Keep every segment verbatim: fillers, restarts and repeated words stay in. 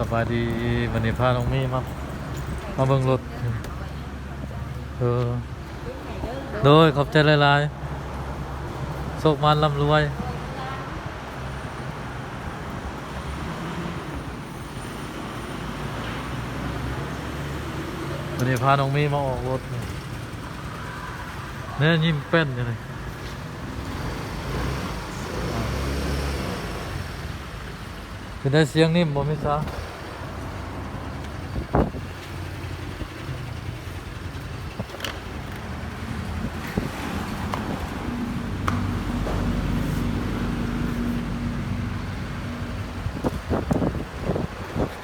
สบายดี วันนี้พาน้องมีมา มาเบิ่งรถ เออ โดย ขอบใจหลายๆ โชคมันร่ำรวย วันนี้พาน้องมีมาออกรถนี่ เนี่ยยิ้มแป้นอยู่เลย เป็นได้เสียงนิ่มบ่มิซา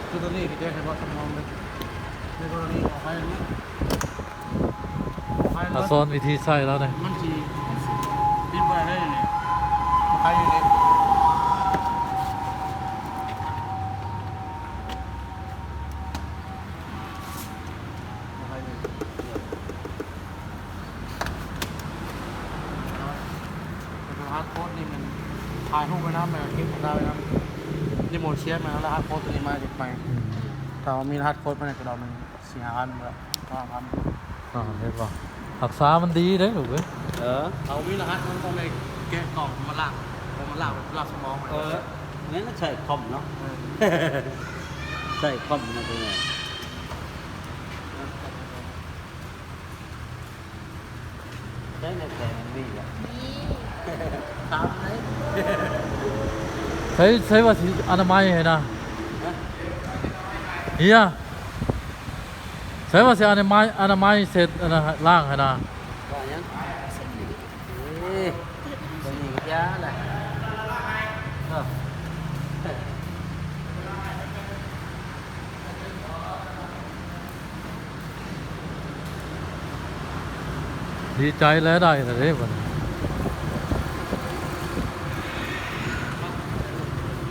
คือตัวนี้พี่แจ๊คให้ว่าสมองเลย ในกรณีออกไปอย่างนี้ มาสอนวิธีใส่แล้วเนี่ย มันสิบิดบ่ได้เลยเนี่ย มันคล้ายอยู่เลย มันคล้ายอยู่ แต่ฮาร์ดโค้ดนี่มันถ่ายรูปไว้นะ มันเก็บได้ไว้นะ นี่โมเชียนมาแล้วฮาร์ดโค้ดตัวนี้มาเก็บไป อืม ถ้าว่ามีรหัสโค้ดมาในกระดาษมัน สี่ห้าพัน เด้อ ห้าพัน อ่า เห็นบ่ รักษามันดีเด้อลูกเอ้ย เออ เอามีรหัสมันต้องได้แกะกล่องมาลาก แล้วมาลากแบบลากสมองไป เออ นั่นน่ะใส่คอมเนาะ เออ ใส่คอมนะเป็นไง ใช่ในแผนมันมีอ่ะ นี่ ถามเลย ใช้ ใช้ว่าสิอนามัยให้นะ ฮะ เฮีย ใช้ว่าสิอนามัย อนามัยเสร็จ อันนั้นล้างให้นะ ว่าหยัง เอ้ย ตัวนี้ก็ยาแหละ เออ ดีใจแล้วได้แล้วเด้บัดนี้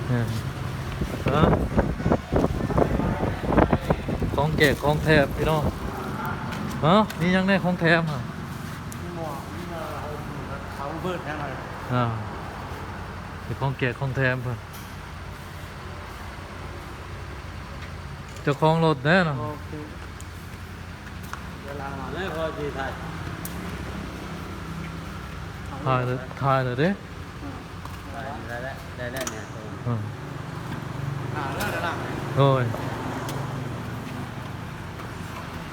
เนี่ย ฮะ ของแจกของแถมพี่น้อง ฮะ มีหยังแน่ของแถมฮะ มีหมวก มีเอ่อ เขาเบิดแน่เลย อ่า เป็นของแจกของแถมเพิ่น เจ้าของรถแน่เนาะ โอเค เดี๋ยวหลังมาเลย พอดีถ่าย ถ่ายเลย ถ่ายเลยเด้ ได้แล้ว ได้แล้วเนี่ย อืม อ่า แล้วเดี๋ยวหลัง โอ้ย